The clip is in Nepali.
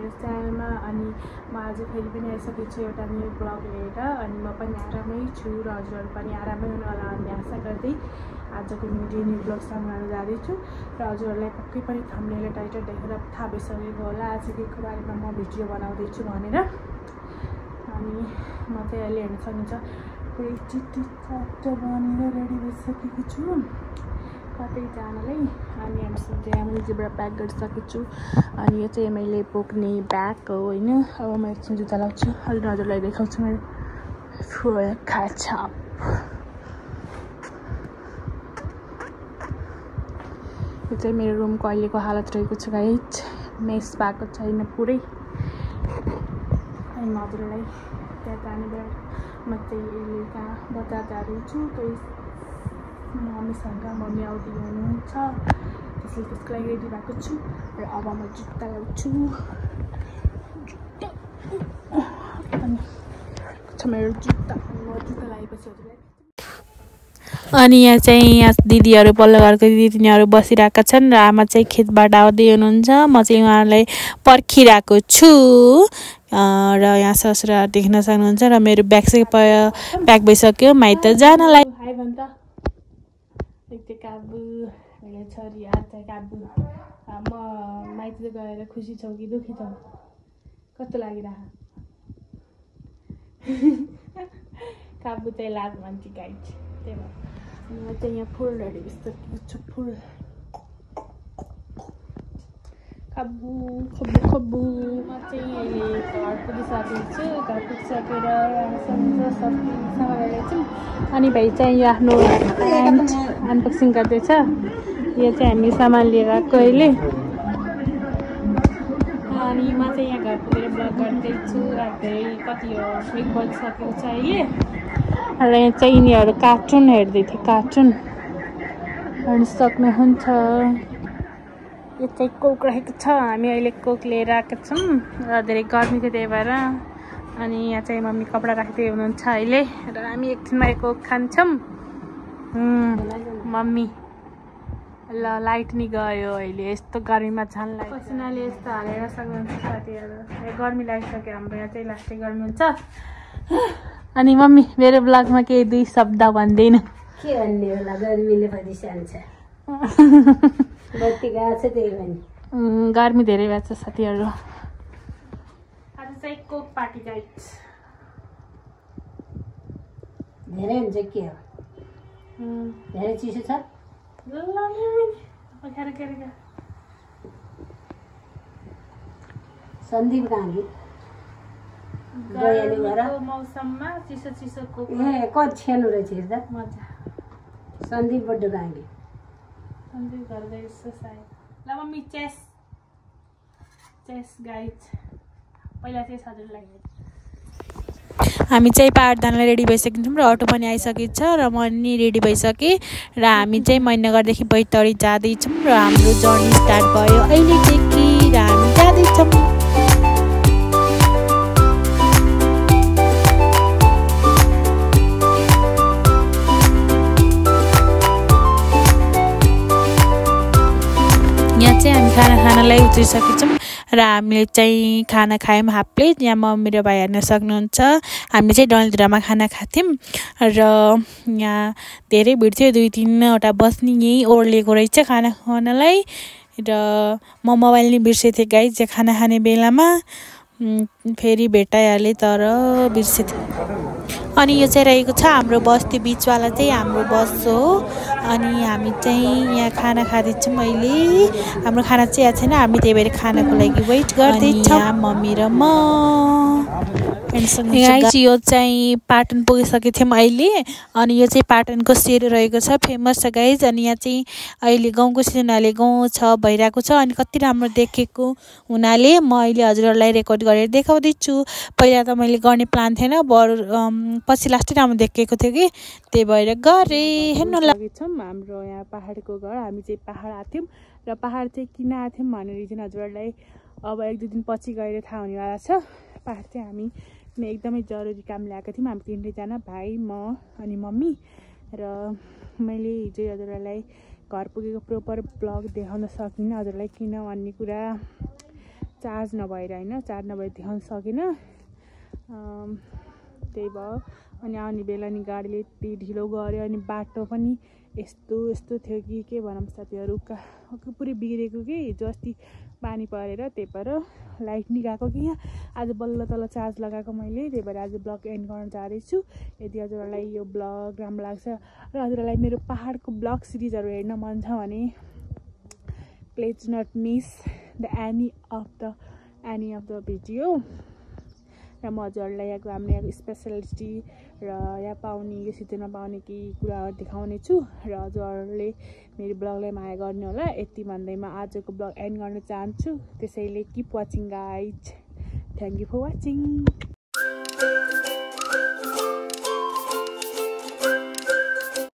मेरो च्यानलमा। अनि म आज फेरि पनि आइसकेको छु एउटा न्यू ब्लग लिएर। अनि म पनि आरामै छु र हजुरहरू पनि आरामै हुनु होला भन्ने आशा गर्दै आजको न्यू ब्लग सामु गर्न जाँदैछु। र हजुरहरूलाई पक्कै पनि थम्बनेल र टाइटल देखेर थाहा भइसकेको होला आज केको बारेमा म भिडियो बनाउँदैछु भनेर। अनि म चाहिँ अहिले हेर्न सक्नुहुन्छ पुरै चिट्ट बनेर रेडी भइसकेको छु कतै जानलाई। अनि हामीले जिब्रा प्याक गरिसकेको छु। अनि यो चाहिँ मैले बोक्ने ब्याग हो होइन। अब म एकछिन जुत्ता लाउँछु अहिले हजुरलाई देखाउँछु मेरो फुल क्याचअप। यो चाहिँ मेरो रुमको अहिलेको हालत रहेको छ गाइज। मेस भएको छैन पुरै। अनि म हजुरलाई त्यहाँ जाने बेला म चाहिँ अहिले कहाँ बजार जाँदैछु। त्यही मम्मीसँग मम्मी आउँदै हुनुहुन्छ त्यसले त्यसको लागि रेडी भएको छु। र अब म जुत्ता लाउँछु। अनि मेरो जुत्ता म जुत्ता लगाएपछि हजुरलाई। अनि यहाँ दिदीहरू पल्लो घरको दिदी तिनीहरू बसिरहेका छन् र आमा चाहिँ खेतबाट आउँदै हुनुहुन्छ। म चाहिँ उहाँहरूलाई पर्खिरहेको छु। र यहाँ ससुरा देख्न सक्नुहुन्छ। र मेरो ब्याग चाहिँ प्याक भइसक्यो माइत जानलाई। हाई भन्छ काबु मेरो छोरी आज काबु। म माइत गएर खुसी छौ कि दुःखी छौ कस्तो लागिरहेको? काबु चाहिँ लाज भन्छ गाइज। त्यही भएर म चाहिँ यहाँ फुल रेडी भइसकेको छु। फुल खब्बु खब्बु खब्बु। म चाहिँ अहिले घर पुगिसकेको छु। घर पुगिसकेर सबै सामानहरू छौँ। अनि भाइ चाहिँ यो आफ्नो प्यान्ट अनबक्सिङ गर्दैछ। यो चाहिँ हामी सामान लिएर आएको अहिले। अनि म चाहिँ यहाँ घर पुगेर ब्लग गर्दैछु। धेरै कति हो 1 बजिसकेको छ अहिले। र यहाँ चाहिँ यिनीहरू कार्टुन हेर्दै थिए। कार्टुन हेर्न सक्नुहुन्छ। यो चाहिँ कोक रहेको छ। हामी अहिले कोक लिएर आएका छौँ र धेरै गर्मी थियो त्यही भएर। अनि यहाँ चाहिँ मम्मी कपडा राख्दै हुनुहुन्छ अहिले। र हामी एकछिनमा कोक खान्छौँ। मम्मी ल लाइट नि गयो अहिले। यस्तो गर्मीमा झन् लाइट पसिनाले यस्तो हालेर सक्नुहुन्छ साथीहरू। गर्मी लागिसक्यो हाम्रो यहाँ चाहिँ लास्टै गर्मी हुन्छ। अनि मम्मी मेरो ब्लगमा केही 2 शब्द भन्दैन के भन्ने होला? गर्मीले परिसान छ। बत्ती गएको छ त्यही भने गर्मी धेरै भएको छ साथीहरू। आज चाहिँ कोक पार्टी गाइज। धेरै हुन्छ के हो? धेरै चिसो छ। सन्दीप कहाँ गयो? मौसममा चिसो चिसो कोक ए कति छेनु रहेछ हेर्दा मजा। सन्दीप बड्डो कहाँ गयो? सन्दीप घर गएछ सायद। ल मम्मी चेस गाइज। पहिला चेस हजुरलाई। हामी चाहिँ पाठदानलाई रेडी भइसकेको छौँ र अटो पनि आइसकेको छ र म नि रेडी भइसकेँ। र हामी चाहिँ मैनागढदेखि बैतडी जाँदैछौँ र हाम्रो जर्नी स्टार्ट भयो अहिलेदेखि र हामी जाँदैछौँ। यहाँ चाहिँ हामी खाना खानलाई उत्रिसकेको छौँ र हामीले चाहिँ खाना खायौँ हाफ प्लेट। यहाँ मम्मी र भाइ हेर्न सक्नुहुन्छ। हामीले चाहिँ डलधुरामा खाना खाथ्यौँ र यहाँ धेरै भिड थियो। 2-3वटा बस नि यहीँ ओर्लिएको रहेछ खाना खानलाई। र म मोबाइल नि बिर्सेको थिएँ गाइज खाना खाने बेलामा। फेरि भेटाइहालेँ तर बिर्सेँ। अनि यो चाहिँ रहेको छ हाम्रो बस। त्यो बिचवाला चाहिँ हाम्रो बस हो। अनि हामी चाहिँ यहाँ खाना खाँदैछौँ अहिले। हाम्रो खाना चाहिँ यहाँ छैन। हामी त्यही भएर खानाको लागि वेट गर्दैछौँ मम्मी र म। गाइज यो चाहिँ पाटन पुगिसकेको थियौँ अहिले। अनि यो चाहिँ पाटनको सेरो रहेको छ। फेमस छ गाइज। अनि यहाँ चाहिँ अहिले गाउँको सिजन हुनाले गाउँ छ भइरहेको छ। अनि कति राम्रो देखेको हुनाले म अहिले हजुरहरूलाई रेकर्ड गरेर देखाउँदैछु। पहिला त मैले गर्ने प्लान थिएन पछि लास्टै राम्रो देखेको थियो कि त्यही भएर गरेँ। हेर्नु लागेछौँ हाम्रो यहाँ पहाडको घर। हामी चाहिँ पहाड आएको थियौँ र पहाड चाहिँ किन आएको थियौँ भन्ने रिजन हजुरहरूलाई अब 1-2 दिन पछि गएर थाहा हुनेवाला छ। पहाड चाहिँ हामी एकदमै जरुरी काम ल्याएको थियौँ। हामी 3जना भाइ म अनि मम्मी। र मैले हिजो हजुरहरूलाई घर पुगेको प्रोपर ब्लग देखाउन सकिनँ हजुरलाई किन भन्ने कुरा चार्ज नभएर होइन, चार्ज भएर देखाउन सकिनँ। त्यही भयो। अनि आउने बेला नि गाडीले यति ढिलो गऱ्यो, अनि बाटो पनि यस्तो थियो कि के भनौँ साथीहरू, पुरै बिग्रेको कि हिजो अस्ति पानी परेर, त्यही भएर लाइट नि गएको कि यहाँ। आज बल्ल तल चार्ज लगाएको मैले, त्यही भएर आज ब्लग एन्ड गर्न जाँदैछु। यदि हजुरहरूलाई यो ब्लग राम्रो लाग्छ र हजुरहरूलाई मेरो पहाडको ब्लग सिरिजहरू हेर्न मन छ भने please not miss the any of the video. र म हजुरहरूलाई हाम्रो यहाँको स्पेसलिटी र यहाँ पाउने, यो सिजनमा पाउने केही कुराहरू देखाउने छु र हजुरहरूले मेरो ब्लगलाई माया गर्ने होला। यति भन्दै म आजको ब्लग एन्ड गर्न चाहन्छु। त्यसैले keep watching guys. Thank you for watching.